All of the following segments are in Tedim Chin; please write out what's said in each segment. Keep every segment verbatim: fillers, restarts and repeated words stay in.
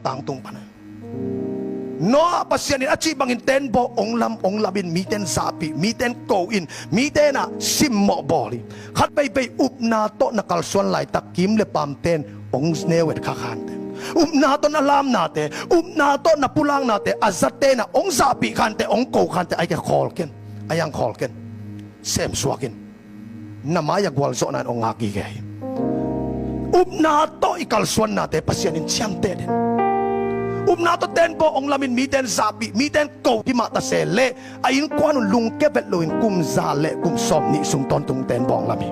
tangtung pan a. Noah Pasian in a cih bangin tenbaw ong lam, ong lam in, mite in zahpih, mite in ko in, mite in ah simmawh bawl hi. Khat veivei upna tawh na kalsuan laitak kim le pamte in ong neu et kha khante, upna tawh na lamnate, upna tawh na pulaknate a zate in ah ong zahpih khante, ong ko khante, ai ke khawl ken, ai ang khawl ken, semsuak in. Na mai-a gualzawhna in ong ngak gige hi. Upna tawh i kalsuannate Pasian in ciamteh den. Upna tawh tenbaw ong lam in, mite in zahpih, mite in ko hi mah ta se leh, a innkuan un lungke vet loin kum za le kum sawmnih sung tawntung tenbaw ong lam hi.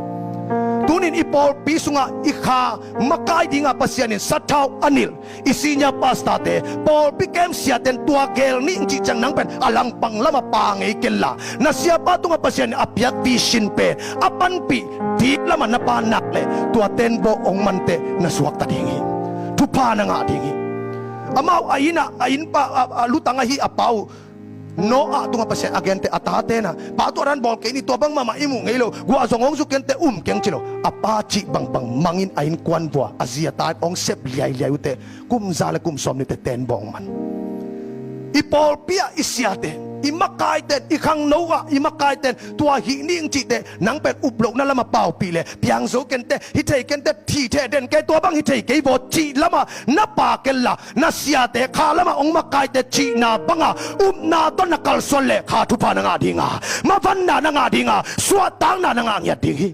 Tunin i pawlpi sungah i kha makai dingah Pasian in sathau a nilh i senior pastor-te, pawlpi kem siate in tua gel ning cih ciang nang pen a langpang lamah pa ngei kenla, na siapa tungah Pasian in a piak vision pen a panpih deep lamah na pa nak leh, tua tenbaw ong mante na suakta ding hi. Thupha na ngah ding hi. Amau a innah, a innpa, a, a lutang ahi a pa uh Noah tungah Pasian a gente, a tate in ah, pa, tua dan bawl kei ni, tua bang mahmah i muh ngei lo, guah zong ong zuk kente, um keng ci lo. A pa cih bangbang mangin a innkuan vua a zi a ta in ong sep liailiai uh teh, kum za le kum sawmnih teh tenbaw ong man. I pawlpi ah i siate, i makaite in, i khangno ah i makaite in tua hih ning cih teh, nang pen uplohna lamah paupih leh, piang zo kente, hi thei kente, thih theh den kei, tua bang hi thei kei vaw cih lamah na pa kenla, na siate, kha lamah ong makaite cihna banga upna tawh na kalsuan leh, kha thupha na ngah dinga, mavanna na ngah dinga, suahtakna na ngah ngiat ding hi.